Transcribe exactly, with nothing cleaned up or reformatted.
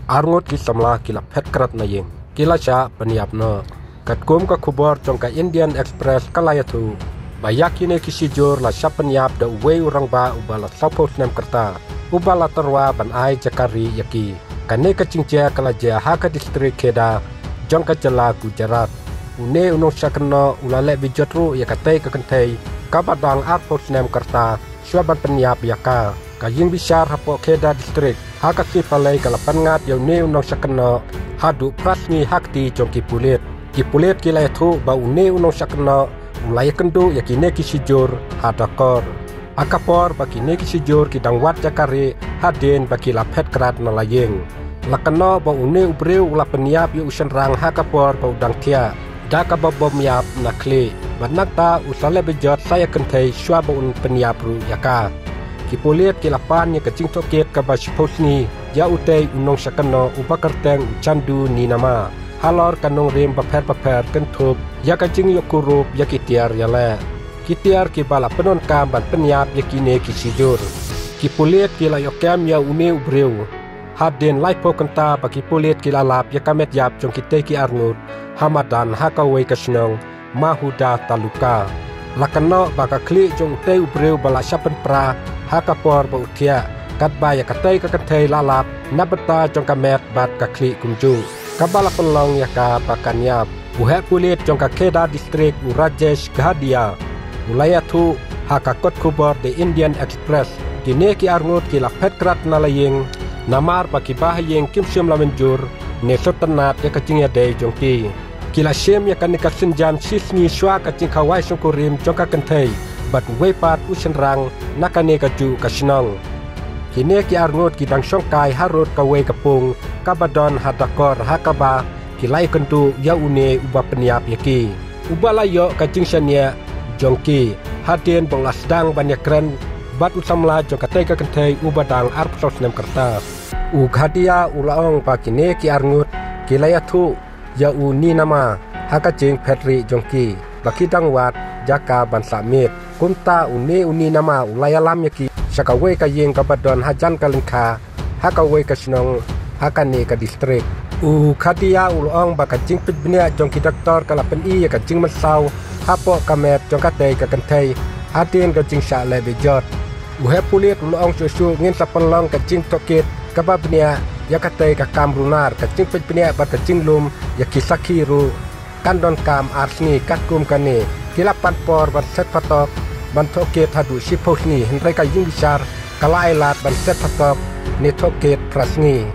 Arngut ki samla ki la phet krat na ïing, ki la shah pynïap noh. Katkum ka khubor jong ka Indian Express ka la ïathuh ba ïa kine ki shijur la shah pynïap da uwei u rangbah uba la sawphew snem ka rta, uba la tyrwa ban ai jaka rieh ïa ki. Kane ka jingjia ka la jia ha ka distrik Kheda jong ka jylla Gujarat. Une u nongshah kynnoh u la leh bejot ruh ïa katei ka kynthei kaba dang arphew snem ka rta shuwa ban pynïap ïa ka. Ka ïingbishar hapoh Kheda distrik ha ka sngi Palei ka la pynngat ïa une u nongshah kynnoh haduh phra sngi ha kti jong ki pulit. Ki pulit ki la ïathuh ba une u nongshah kynnoh u la ïakynduh ïa kine ki shijur ha dakor. Ha ka por ba kine ki shijur ki dang wad jaka rieh hadien ba ki la phet krat na la ïing, la kynnoh ba une u briew u la pynïap ïa u shynrang ha ka por ba u dang thiah da kaba bym ïap na khlieh, bad nangta u sa leh bejot sa ïa kynthei shuwa ba un pynïap ruh ïa ka. Ki pulit ki la pan ïa ka jingtohkit kaba shiphew sngi ïa utei u nongshah kynnoh uba kyrteng u Chandu Neenama halor ka nongrim bapher bapher kynthup ïa ka jingïoh kurup ïa ki tiar ïaleh, ki tiar kiba la pyndonkam ban pynïap ïa kine ki shijur. Ki pulit ki la ïoh kem ïa une u briew hadien laiphew kynta ba ki pulit ki la lap ïa ka met ïap jong kitei ki arngut ha madan ha kawei ka shnong Mahuda Taluka. La kynnoh ba ka khlieh jong utei u briew ba la shah pynpra ha ka por ba u thiah, katba ïa katei ka kynthei la lap na bynta jong ka met bad ka khlieh kumjuh, kaba la pynlong ïa ka ba kan ïap. U heh pulit jong ka Kheda distrik u Rajesh Ghadia u la ïathuh ha ka kot khubor The Indian Express, kine ki arngut ki la phet krat na la ïing namar ba kiba ha ïing kim shym la mynjur ne sngewtynnat ïa ka jingïadei jong ki. Ki la shim ïa kane ka sienjam shi sngi shuwa ka jingkhawai shongkurim jong ka kynthei bad uwei pat u shynrang na kane kajuh ka shnong. Kine ki arngut ki dang shongkai harud kawei ka pung kaba don ha dakor ha kaba ki la ïakynduh ïa une uba pynïap ïa ki, uba la ïoh ka jingshaniah jong ki hadien ba u la sdang ban ïakren bad u samla jong katei ka kynthei uba dang arphew snem ka rta. U Ghadia u la ong ba kine ki arngut ki la ïathuh ïa u Neenama ha ka jingphet rieh jong ki ba ki dang wad jaka ban sah miet. Kumta une u Neenama u la ïalam ïa ki sha kawei ka ïing kaba don hajan ka lyngkha ha kawei ka shnong ha kane ka distrik. U Ghadia u la ong ba ka jingpeit bniah jong ki doktor ka la pyni ïa ka jingmynsaw hapoh ka met jong katei ka kynthei hadien ka jingshah leh bejot. U heh pulit u la ong shuh shuh ngin sa pynlong ka jingtohkit kaba bniah ïa katei ka kam runar, ka jingpeit bniah bad ka jinglum ïa ki sakhi ruh kan donkam ar sngi katkum kane. Ki la pan por ban set phatok ban tohkit haduh shiphew sngi, hynrei ka ïingbishar ka la ai lad ban set phatok ne tohkit phra sngi.